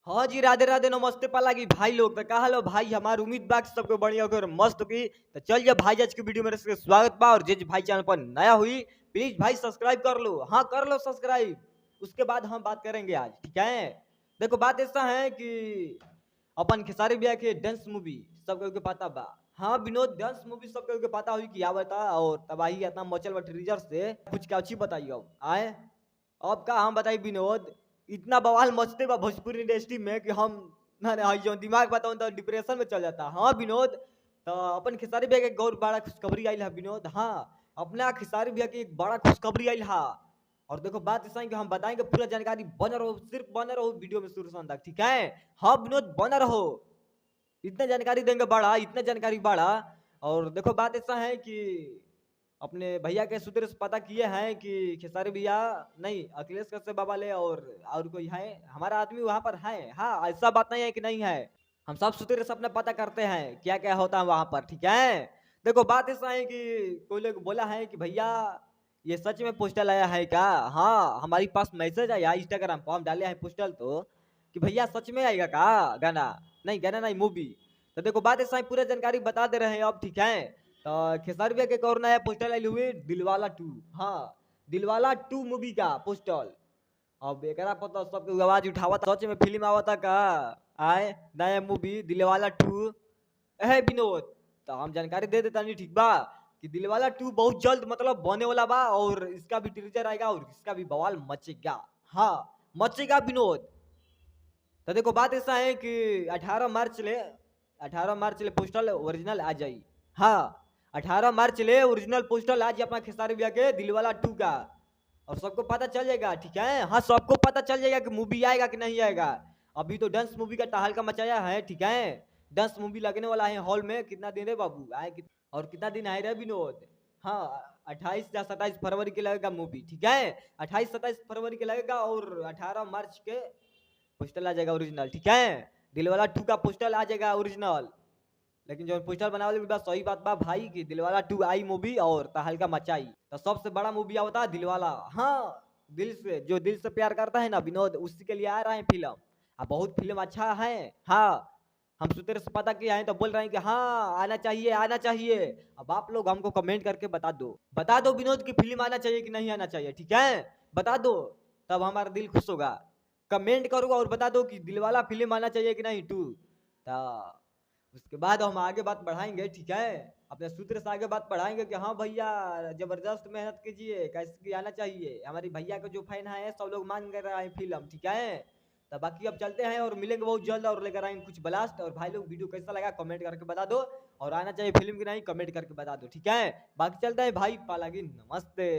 हाँ जी, राधे राधे, नमस्ते पालागी भाई लोग। तो का हाल भाई हमार? उम्मीद बा कि सबके बढ़िया होकर मस्त होगी। तो चलिए भाई, आज के वीडियो में सबके स्वागत बा। और जे जे भाई चैनल पर नया हुई, प्लीज भाई सब्सक्राइब कर लो। हाँ, कर लो सब्सक्राइब, उसके बाद हम बात करेंगे आज, ठीक है? देखो, बात ऐसा है कि अपन खेसारी भैया के डांस मूवी सब के पता बा। हाँ विनोद, डांस मूवी सब के पता हुई कि आवता और तबाही इतना मचल बा ट्रीजर से कुछ क्या अच्छी बताइए। अब आए, अब का हम बताई विनोद, इतना बवाल मचते बा भोजपुरी इंडस्ट्री में कि हम ना ना जो दिमाग बताऊं तो डिप्रेशन में चल जाता। हाँ विनोद, तो अपन खेसारी भैया के गौर बड़ा खुशखबरी आयल है विनोद। हाँ, अपना खेसारी भैया के एक बड़ा खुशखबरी आयल है। और देखो, बात ऐसा है कि हम बताएंगे पूरा जानकारी, बने रहो, सिर्फ बने रहो वीडियो में शुरू से अंत तक, ठीक है? हाँ विनोद, बने रहो, इतना जानकारी देंगे बड़ा, इतना जानकारी बड़ा। और देखो, बात ऐसा है कि अपने भैया के सूत्र से पता किए हैं कि खेसारी भैया नहीं, अखिलेश कश्यप बाबा ले और कोई है, हमारा आदमी वहाँ पर है। हाँ, ऐसा बात नहीं है कि नहीं है, हम सब सूत्र से अपना पता करते हैं क्या क्या होता है वहाँ पर, ठीक है? देखो, बात ऐसा है कि कोई लोग बोला है कि भैया ये सच में पोस्टल आया है क्या? हाँ, हमारी पास मैसेज आया इंस्टाग्राम पर, हम डाले हैं पोस्टल तो कि भैया सच में आएगा का गाना? नहीं, गाना नहीं, मूवी। तो देखो, बात ऐसा है, पूरा जानकारी बता दे रहे हैं अब, ठीक है? तो खेसारी भैया के एक और नया पोस्टर आई हुई, दिलवाला 2। हाँ, दिलवाला 2 मूवी का पोस्टर। अब एकरा पर तो सबके आवाज उठावता, सच में फिल्म आवता का आए नया मूवी दिलवाला 2 है विनोद? तो हम जानकारी दे देता नहीं, ठीक बा, कि दिलवाला 2 बहुत जल्द मतलब बने वाला बा और इसका भी टीजर आएगा और इसका भी बवाल मचेगा। हाँ, मचेगा विनोद। तो देखो, बात ऐसा है कि 18 मार्च ले पोस्टल ओरिजिनल आ जाई। हाँ, 18 मार्च ले ओरिजिनल पोस्टर आज अपना खेसारी भैया के दिलवाला 2 का, और सबको पता चल जाएगा, ठीक है? हाँ, सबको पता चल जाएगा कि मूवी आएगा कि नहीं आएगा। अभी तो डांस मूवी का तहलका मचाया है, ठीक है? डांस मूवी लगने वाला है हॉल में। कितना दिन है बाबू आए और कितना दिन आए रहे विनोद? हाँ, 28 या 27 फरवरी के लगेगा मूवी, ठीक है? 28 27 फरवरी के लगेगा और 18 मार्च के पोस्टर आ जाएगा ओरिजिनल, ठीक है? दिलवाला 2 का पोस्टर आ जाएगा ओरिजिनल। लेकिन जो पोस्टर बनावल बा, सही बात बा भाई कि दिलवाला 2 आई मूवी और तहलका मचाई। तो सबसे बड़ा मूवी आवता है दिलवाला। हाँ, दिल से जो दिल से प्यार करता है ना विनोद, उसी के लिए आ रहा है फिल्म। आ बहुत फिल्म अच्छा है। हाँ, हम सूत्र से पता किया है तो बोल रहे हैं कि हाँ आना चाहिए, आना चाहिए। अब आप लोग हमको कमेंट करके बता दो, बता दो विनोद की फिल्म आना चाहिए कि नहीं आना चाहिए, ठीक है? बता दो, तब हमारा दिल खुश होगा। कमेंट करो और बता दो कि दिलवाला फिल्म आना चाहिए कि नहीं 2। तो उसके बाद हम आगे बात बढ़ाएंगे, ठीक है? अपने सूत्र से आगे बात बढ़ाएंगे कि हाँ भैया जबरदस्त मेहनत कीजिए, कैसे कि आना चाहिए। हमारी भैया का जो फैन है सब लोग मांग कर रहे हैं फिल्म, ठीक है? तो बाकी अब चलते हैं और मिलेंगे बहुत जल्द और लेकर आएंगे कुछ ब्लास्ट। और भाई लोग, वीडियो कैसा लगा कमेंट करके बता दो और आना चाहिए फिल्म की नहीं कमेंट करके बता दो, ठीक है? बाकी चलते हैं भाई, पालागी, नमस्ते।